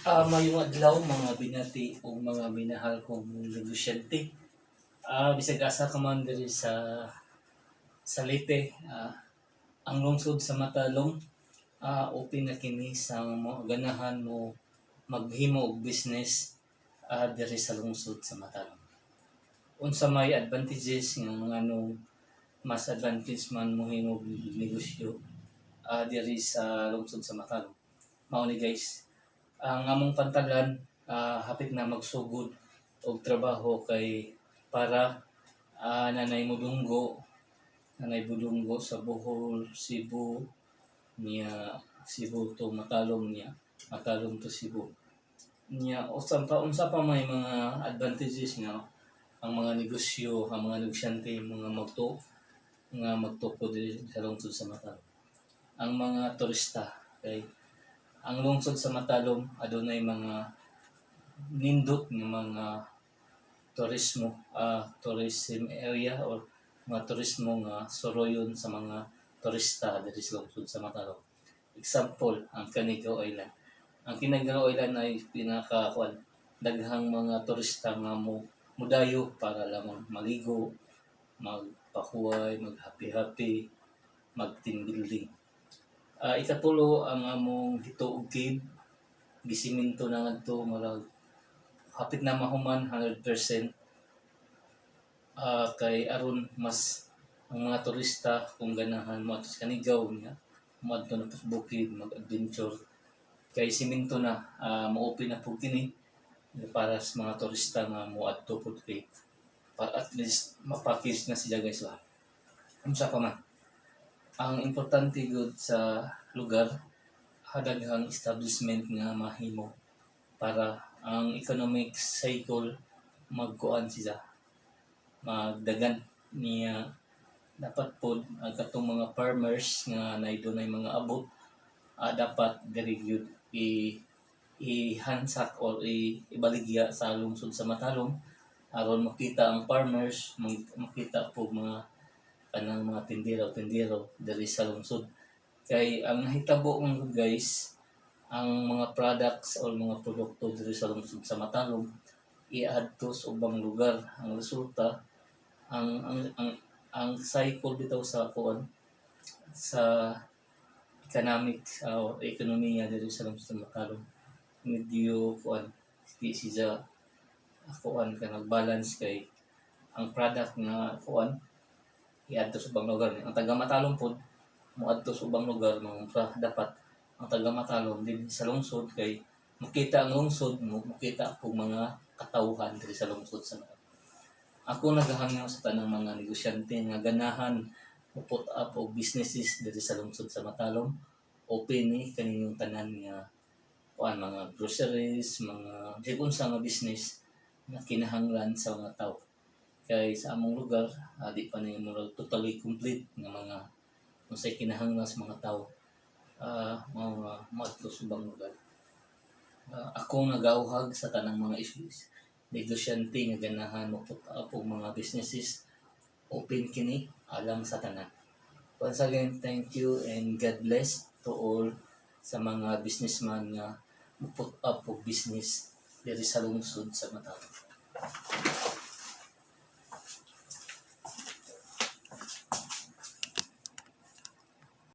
Maayong adlaw, mga binati ug mga minahal kong negosyante. Bisag asa ka man diri sa Leyte, ang lungsod sa Matalom, open na kini sa mga ganahan mo maghimo og business diri sa lungsod sa Matalom. Unsa may advantages nga mga nung mas advantage man mohimo og negosyo diri sa lungsod sa Matalom? Mao ni, guys, ang among pantalan hapit na magsugod og trabaho kay para nanay modunggo sa Bohol, Cebu niya, Cebu to Matalom niya, Matalom to Cebu niya. Unsa pa may mga advantages nga ang mga negosyo, ang mga negosyante mga magto nga magtukod diri sa lungsod sa Matalom? Ang mga turista, kay ang lungsod sa Matalom adunay mga nindot nga mga turismo, tourism area or mga turismo nga suroyon sa mga turista diri sa lungsod sa Matalom. Example, ang Canigao Island. Ang Canigao Island ay pinaka kuan, daghang mga turista nga mo mudayo para lamang maligo, magpahuway, mag happy happy, mag team building. Ikatulo, ang among Hito-og Cave, gisiminto na ngadto, murag hapit na mahuman 100%, kay aron mas ang mga turista kung ganahan moadto sa Canigao niya, moadto na sa bukid, mag-adventure, kay simento na, mo-open na pud kini para sa mga turista nga moadto pud kay para at least ma-package na sila, guys, ba. Unsa pa man, ang importante gud sa lugar, daghang establishment nga mahimo para ang economic cycle magkuan sila, magdagan niya. Dapat pod ang katong mga farmers nga nay dunay mga abot, dapat diri gyud i ihansak or ibaligya sa lungsod sa Matalom aron makita ang farmers, makita po mga kanang mga tindero tindero diri sa lungsod, kay ang nahitabo man gud, guys, ang mga products or mga produkto diri sa lungsod sa Matalom iadto sa ubang lugar. Ang resulta, ang cycle bitaw sa kuan, sa economic o ekonomiya diri sa lungsod sa Matalom, medyo kuan, di siya kuan ka nag-balance, kay ang product nga kuan iadto sa ubang lugar, ang taga Matalom pod moadto sa ubang lugar. Mga dapat ang taga Matalom din sa lungsod kay makita ang lungsod mo, makita po mga katawhan diri sa lungsod sa Matalom. Ako nagahangyo sa tanang mga negosyante nga ganahan mo put up og businesses diri sa lungsod sa Matalom, open ni kaninyong tanan nga kuan, mga groceries, mga bisag unsa nga business nga kinahanglan sa mga tao, kay sa among lugar, di pa ni murag totally complete nga mga unsay kinahanglan sa mga tao, mga moadto sa ubang lugar. Ako nagauhag sa tanang mga issues negosyante nga ganahan mo put up og mga businesses, open kini alang sa tanan. Once again, thank you and God bless to all sa mga businessman nga mo put up og business diri sa lungsod sa Matalom.